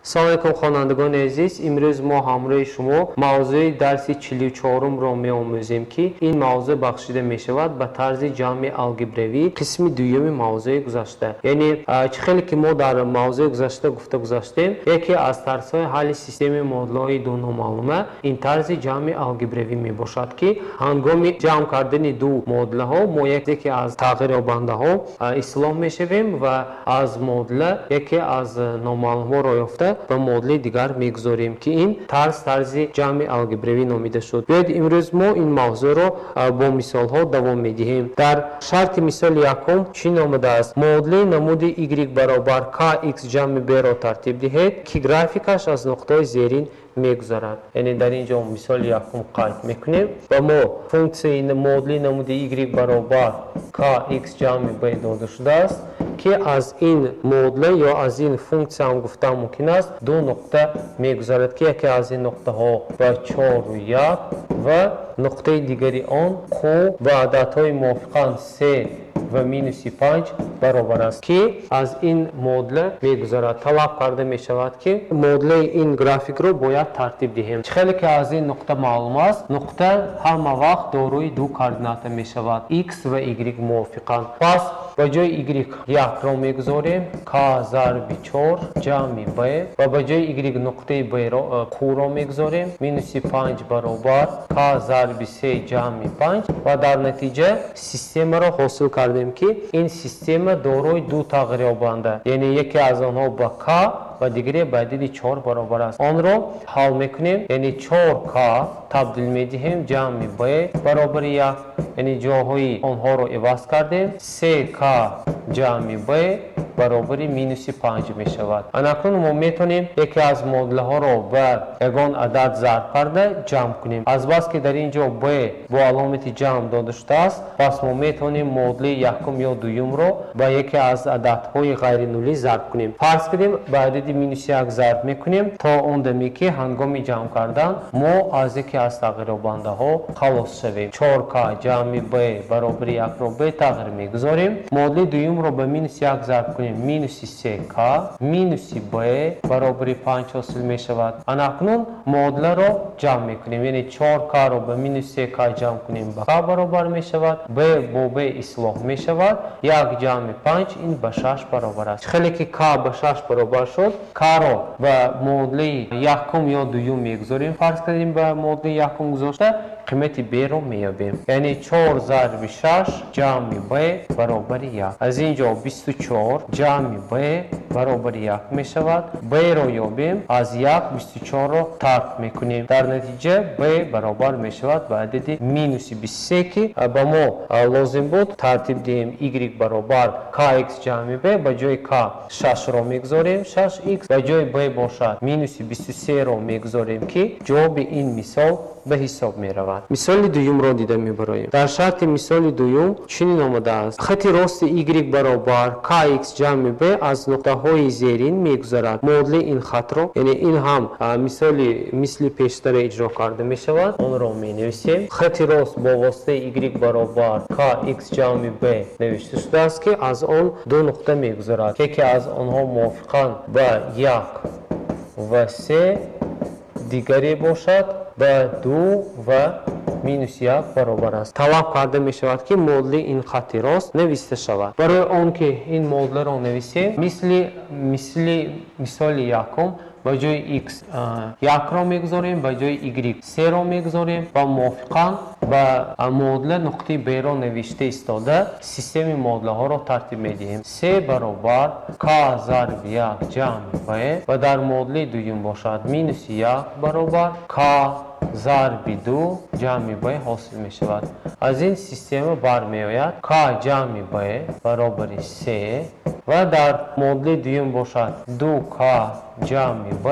Салом алейкум, хонандагони азиз. Имрӯз мо ҳамроҳи шумо мавзӯи дарси 44-умро меомӯзем, ки ин мавзӯъ бахшида мешавад ба тарзи ҷамъи алгебравӣ, қисми дуюми мавзӯи гузашта. Яъне чӣ хеле ки мо дар мавзӯи гузашта гуфта гузаштем, яке аз тарзҳои ҳалли системаи муодилаҳои дуномаълума ин тарзи ҷамъи алгебравӣ мебошад, ки ҳангоми ҷамъ кардани ду муодилаҳо мо яке аз тағйирёбандаҳо ислоҳ мешавем ва аз муодила яке аз номаълумҳоро ёфта ба муодилаи дигар мегузорем, ки ин тарз тарзи ҷамъи алгебравӣ номида шуд. Биёед, имрӯз мо ин мавзӯъро бо мисолҳо давом медиҳем. Дар шарти мисоли якум чӣ номидааст? Муодилаи намуди y баробар kx ҷамъи b-ро тартиб диҳед, ки графикаш аз нуқтаҳои зерин мегузарад. Яъне дар ин ҷо мисоли якум қайд мекунем ва мо функсияи муодилаи намуди y баробар kx ҷамъи b дода шудааст, ки аз ин муодила ё аз ин функсия ҳам гуфта мумкин аст ду нуқта мегузарад, ки яке аз ин нуқтаҳо ба 4,1 ва нуқтаи дигари он q ба ададҳои мувофиқан 3 ва минуси 5 баробар аст, ки аз ин муодила мегузарад. Талаб карда мешавад, ки муодилаи ин графикро бояд тартиб диҳем. Чӣ хеле ки аз ин нуқта маълум аст, нуқта ҳама вақт дорои ду координата мешавад, x ва y мувофиқан. Пас ба ҷои y якро мегузорем, k зарби 4 ҷамъи b, ва ба ҷои y нуқтаи b-ро, q-ро мегузорем, минуси 5 баробар k зарби 3 ҷамъи 5, ва дар натиҷа системаро ҳосил кардем, ки ин система дорои ду тағйирёбанда, яъне яке аз онҳо ба k ва дигаре ба адади 4 баробар аст. Онро ҳал мекунем, яъне 4k табдил медиҳем ҷамъи b баробари 1, яъне ҷоҳои онҳоро иваз кардем, 3k ҷамъи b баробари минуси 5 мешавад. Анакнун мо метавонем яке аз муодилаҳоро ба ягон адад зарб карда ҷамъ кунем. Азбаски дар ин ҷо b бо аломати ҷамъ дода шудааст, пас мо метавонем муодилаи якум ё дуюмро ба яке аз ададҳои ғайринулӣ зарб кунем. Фарз кунем, ба адади минуси 1 зарб мекунем то он даме, ки ҳангоми ҷамъ кардан мо аз яке аз тағйирёбандаҳо халос шавем. 4k ҷамъи b баробари 1-ро б тағйир мегузорем. Муодилаи дуюмро ба минуси 1 зарб кунем, минуси 3k минуси b баробари 5 ҳосил мешавад. Анакнун муодиларо ҷамъ мекунем, яъне 4k-ро ба минус 3k ҷамъ кунем, ба k баробар мешавад, b бо b ислоҳ мешавад, 1 ҷамъи 5 ин ба 6 баробар аст. Хеле ки k ба 6 баробар шуд, k-ро ба муодилаи якум ё дуюм мегузорем. Фарз кардем, ба муодилаи якум гузошта қимати b-ро меёбем, яъне 4 зарби 6 ҷамъи b баробари 1. Аз ин ҷо 24 ҷамъи b баробари 1 мешавад. B-ро ёбем, аз 1 24-ро тарк мекунем. Дар натиҷа b баробар мешавад ба адади минуси 23, ки ба мо лозим буд тартиб диҳем y баробар kx ҷамъи b. Ба ҷои k 6-ро мегузорем, 6x, ба ҷои b бошад минуси 23-ро мегузорем, ки ҷавоби ин мисол ба ҳисоб меравад. Мисоли дуюмро дида мебароем. Дар шарти мисоли дуюм чунин омадааст: хати рости y баробар kx ҷамъи b аз нуқтаҳои зерин мегузарад. Муодилаи ин хатро, яъне ин ҳам мисоли мисли пештара иҷро карда мешавад, онро менависем. Хати рост бо воситаи y баробар kx ҷамъи b навишта шудааст, ки аз он ду нуқта мегузарад, яке аз онҳо мувофиқан ба 1 ва 3, дигаре бошад ба 2 ва минус 1 баробар аст. Талаб карда мешавад, ки муодилаи ин хати рост нависта шавад. Барои он ки ин муодиларо нависем, мисли мисоли якум ба ҷои x 1-ро мегузорем, ба ҷои y 3-ро мегузорем ва мувофиқан ба муодила нуқтаи b-ро навишта истода системаи муодилаҳоро тартиб медиҳем. 3 баробар k зарби 1 ҷамъи b ва дар муодилаи дуюм бошад минуси 1 баробар k зарби 2 ҷамъи b ҳосил мешавад. Аз ин система бармеояд k ҷамъи b баробари 3 ва дар муодилаи дуюм бошад 2k ҷамъи b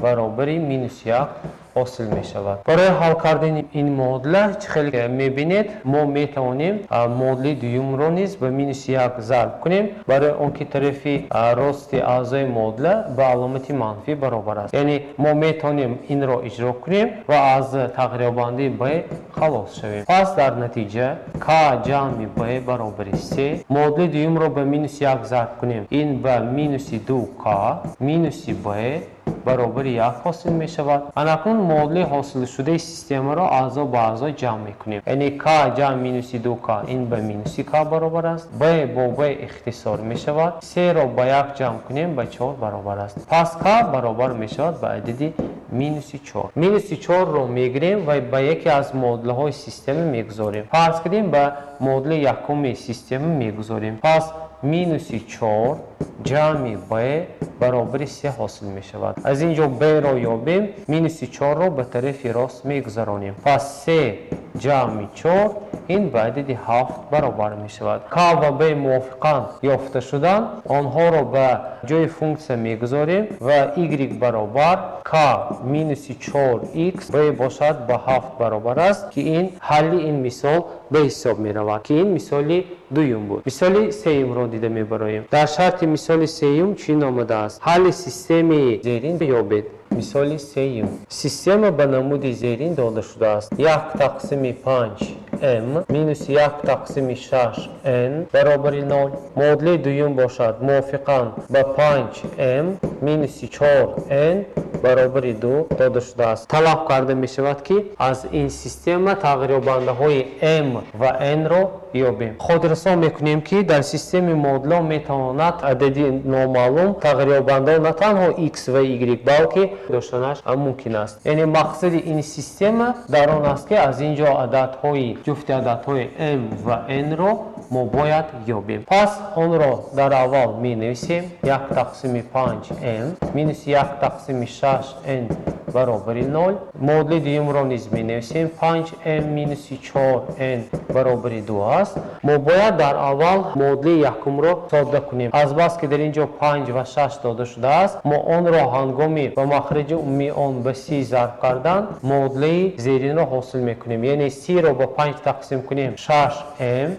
баробари минус 1 ҳосил мешавад. Барои ҳал кардани ин муодила, чӣ хеле мебинед, мо метавонем муодилаи дуюмро низ ба минуси 1 зарб кунем, барои он ки тарафи рости аъзои муодила ба аломати манфӣ баробар аст. Яъне мо метавонем инро иҷро кунем ва аз тағйирёбандаи b халос шавем. Пас дар натиҷа k ҷамъи b баробари 3, муодилаи дуюмро ба минуси 1 зарб кунем, ин ба минуси 2k минуси b баробари 1 ҳосил мешавад. Анакнун муодилаи ҳосилшудаи системаро аъзо ба аъзо ҷамъ мекунем. Яъне k ҷамъ минуси 2k ин ба минуси k баробар аст, b бо b ихтисор мешавад, 3-ро ба 1 ҷамъ кунем ба 4 баробар аст. Пас k баробар мешавад ба адади минуси 4. Минуси 4-ро мегирем ва ба яке аз муодилаҳои система мегузорем. Фарз кунем ба муодилаи якуми система мегузорем. Пас минуси 4 ҷамъи b баробари 3 ҳосил мешавад. Аз ин ҷо b-ро ёбем, минуси 4-ро ба тарафи рост мегузаронем. Пас 3 ҷамъи 4 ин ба адади 7 баробар мешавад. K ва b мувофиқан ёфта шуданд, онҳоро ба ҷои функсия мегузорем ва y баробар k минуси 4x, b бошад ба 7 баробар аст, ки ин ҳалли ин мисол ба ҳисоб меравад, ки ин мисоли дуюм буд. Мисоли сеюмро дида мебароем. Дар шарти мисоли сеюм чӣ омадааст? Ҳалли системаи зерин ёбед. Мисоли сеюм. Система ба намуди зерин дода шудааст. 1 тақсими 5 m минуси 1 тақсими 6 n баробари 0. Муодилаи дуюм бошад мувофиқан ба 5 m минуси 4 n баробари 2 дода шудааст. Талаб карда мешавад, ки аз ин система тағйирёбандаҳои m ва n-ро ёбем. Хотиррасон мекунем, ки дар системаи муодилаҳо метавонад адади номаълум тағйирёбандаҳо на танҳо x ва y, балки доштанаш мумкин аст. Яъне мақсади ин система дар он аст, ки аз ин ҷо ададҳои ҷуфти ададҳои m ва n-ро мо бояд ёбем. Пас онро дар аввал менависем: 1 тақсими 5 m минуси 1 тақсими 6 n баробари 0. Муодилаи дуюмро низ менависем: 5 m минуси 4 n баробари 2 аст. Мо бояд дар аввал муодилаи якумро содда кунем. Азбаски дар ин ҷо 5 ва 6 дода шудааст, мо онро ҳангоми ба махраҷи умумии он ба 30 зарб кардан муодилаи зеринро ҳосил мекунем. Яъне 30-ро ба 5 тақсим кунем 6 m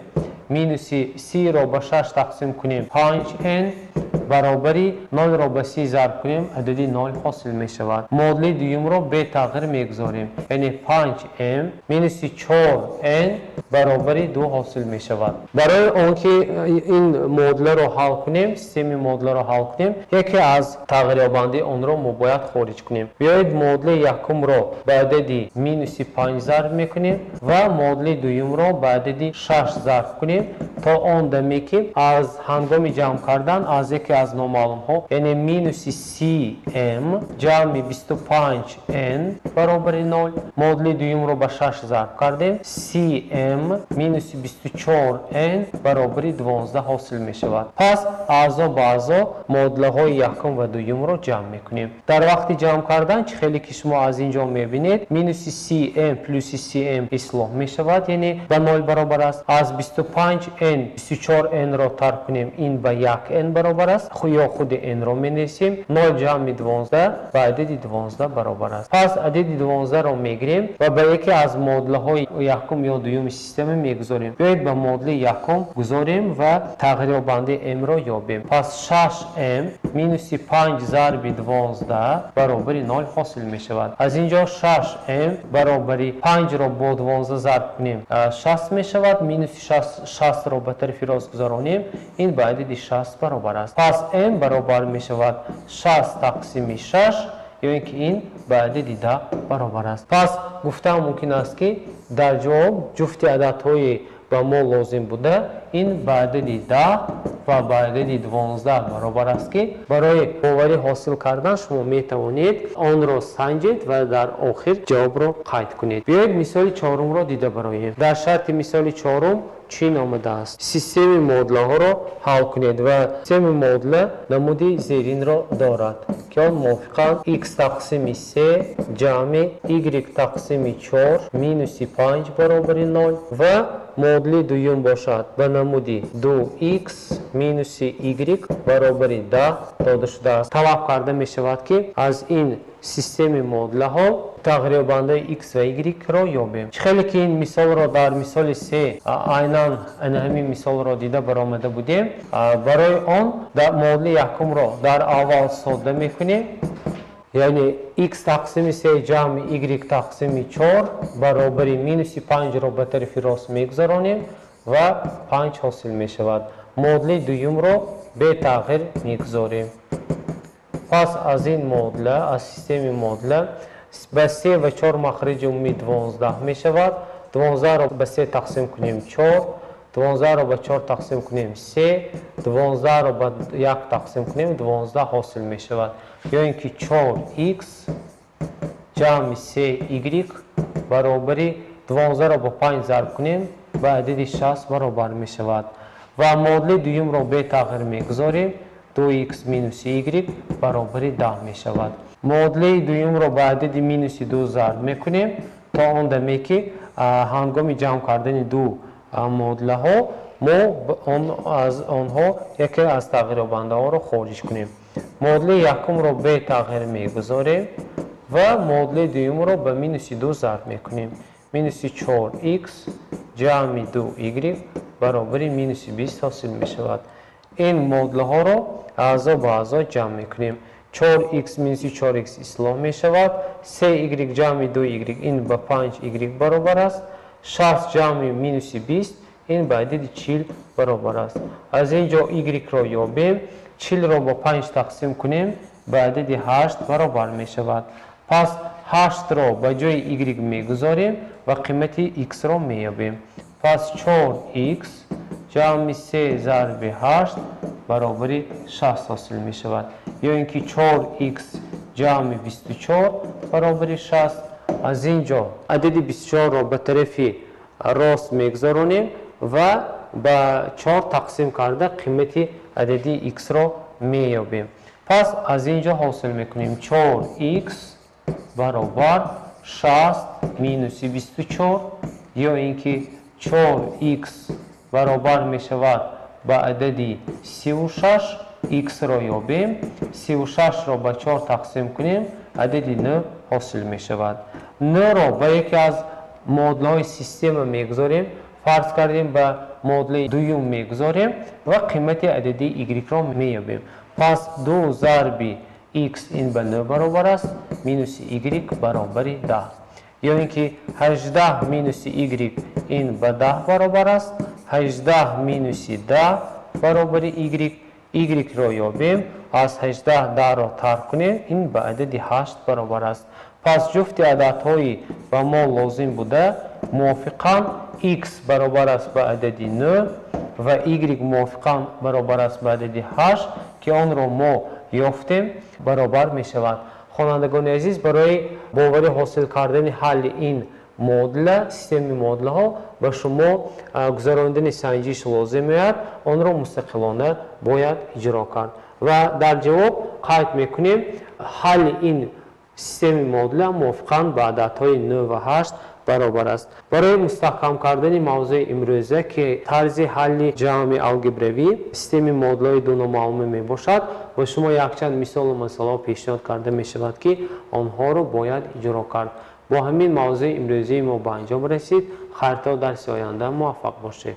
минуси 30-ро ба 6 тақсим кунем 5 n баробари 0-ро ба 30 зарб кунем адади 0 ҳосил мешавад. Муодилаи дуюмро бетағйир мегузорем. Яъне 5 m минуси 4 n баробари 2 ҳосил мешавад. Барои он ки ин муодиларо ҳал кунем, системаи муодиларо ҳал кунем, яке аз тағйирёбандаи онро мо бояд хориҷ кунем. Биёед муодилаи якумро ба адади минуси 5 зарб мекунем ва муодилаи дуюмро ба адади 6 зарб кунем то он даме ки аз ҳангоми ҷамъ кардан аз яке аз номаълумҳо, яъне минуси 30 m ҷамъи 25 n баробари 0, муодилаи дуюмро ба 6 зарб кардем, 30 m минуси 24 n баробари 12 ҳосил мешавад. Пас аъзо ба аъзо муодилаҳои якум ва дуюмро ҷамъ мекунем. Дар вақти ҷамъ кардан, чӣ хеле ки шумо аз ин ҷо мебинед, минуси 30 m плюси 30 m ислоҳ мешавад, яъне ба 0 баробар аст. Аз 25 n 24 n-ро тарк кунем, ин ба 1 n баробар аст, ё худи n-ро менависем. 0 ҷамъи 12 ба адади 12 баробар аст. Пас адади 12-ро мегирем ва ба яке аз муодилаҳои якум ё дуюми система мегузорем. Биёед ба муодилаи якум гузорем ва тағйирёбандаи m-ро ёбем. Пас 6 m минуси 5 зарби 12 баробари 0 ҳосил мешавад. Аз ин ҷо 6 m баробари 5-ро бо 12 зарб кунем 60 мешавад, минуси 60-ро ба тарафи рост гузаронем, ин ба адади 60 баробар аст. Пас m баробар мешавад 60 тақсими 6, ё ин ки ин ба адади 10 баробар аст. Пас гуфтан мумкин аст, ки дар ҷавоб ҷуфти ададҳои ба мо лозим буда ин ба адади 10 ва ба адади 12 баробар аст, ки барои боварӣ ҳосил кардан шумо метавонед онро санҷед ва дар охир ҷавобро қайд кунед. Биёед мисоли чорумро дида бароем. Дар шарти мисоли чорум чӣ омадааст? Системаи муодилаҳоро ҳал кунед ва системаи муодила намуди зеринро дорад, ки он мувофиқан x тақсими 3 ҷамъи y тақсими 4 минуси 5 баробари 0 ва модули дуюм бошад ба намуди 2x минуси y баробари 10 дода шудааст. Талаб карда мешавад, ки аз ин системи модулаҳо тағйирёбандаи x ва y-ро ёбем. Чӣ хеле ки ин мисолро дар мисоли 3 айнан ана ҳамин мисолро дида баромада будем, барои он модули якумро дар аввал содда мекунем, яъне x тақсими 3 ҷамъи y тақсими 4 баробари минуси 5-ро ба тарафи рост мегузаронем ва 5 ҳосил мешавад. Модули дуюмро бетағйир мегузорем. Пас аз ин модула, аз системи модула ба 3 ва 4 махраҷи умумӣ 12 мешавад. 12-ро ба 3 тақсим кунем 4, 12-ро ба 4 тақсим кунем 3, 12-ро ба 1 тақсим кунем 12 ҳосил мешавад. Ё ин ки 4x ҷамъи 3y баробари 12-ро ба 5 зарб кунем ба адади 60 баробар мешавад. Ва модули дуюмро бетағйир мегузорем, 2x минуси y баробари 10 мешавад. Модули дуюмро ба адади минуси 2 зарб мекунем то он даме ки ҳангоми ҷамъ кардани ду модулаҳо мо аз онҳо яке аз тағйирёбандаҳоро хориҷ кунем. Модули якумро бетағйир мегузорем ва модули дуюмро ба минуси 2 зарб мекунем. Минуси 4x ҷамъи 2y баробари минуси 20 ҳосил мешавад. Ин модулҳоро аъзо ба аъзо ҷамъ мекунем. 4x минуси 4x ислоҳ мешавад. 3y ҷамъи 2y ин ба 5y баробар аст. 60 ҷамъи минуси 20 ин ба адади 40 баробар аст. Аз ин ҷо y-ро ёбем. 40-ро ба 5 тақсим кунем ба адади 8 баробар мешавад. Пас 8-ро ба ҷои y мегузорем ва қимати x-ро меёбем. Пас 4x ҷамъи 3 зарби 8 баробари 60 ҳосил мешавад. Ё ин ки 4x ҷамъи 24 баробари 60. Аз ин ҷо адади 24-ро ба тарафи рост мегузаронем ва ба 4 тақсим карда қимати адади x-ро меёбем. Пас аз ин ҷо ҳосил мекунем 4x баробар 60 минуси 24, ё ин ки 4x баробар мешавад ба адади 36. X-ро ёбем. 36-ро ба 4 тақсим кунем, адади 9 ҳосил мешавад. 9-ро ба яке аз модулҳои система мегузорем. Фарз кардем ба модули дуюм мегузорем ва қимати адади y-ро меёбем. Пас 2 зарби x ин ба 9 баробар аст, минуси y баробари 10. Ё ин ки 18 минуси y ин ба 10 баробар аст, 18 минуси 10 баробари y. Y-ро ёбем, аз 18 10-ро тарк кунем, ин ба адади 8 баробар аст. Пас ҷуфти ададҳои ба мо лозим буда мувофиқан x баробар аст ба адади 9 ва y мувофиқан баробар аст ба адади 8, ки онро мо ёфтем, баробар мешавад. Хонандагони азиз, барои боварӣ ҳосил кардани ҳалли ин модула, системи модулаҳо ба шумо гузарондани санҷиш лозим меояд, онро мустақилона бояд иҷро кард. Ва дар ҷавоб қайд мекунем, ҳалли ин системи модула мувофиқан ба ададҳои 9 ва 8 баробар аст. Барои мустаҳкам кардани мавзӯи имрӯза, ки тарзи ҳалли ҷамъи алгебравӣ системи модулҳои дуномаълуме мебошад, ба шумо якчанд мисолу масъалаҳо пешниҳод карда мешавад, ки онҳоро бояд иҷро кард. Бо ҳамин мавзӯи имрӯзии мо ба анҷом расид. Хайр, то дарси оянда муваффақ бошед.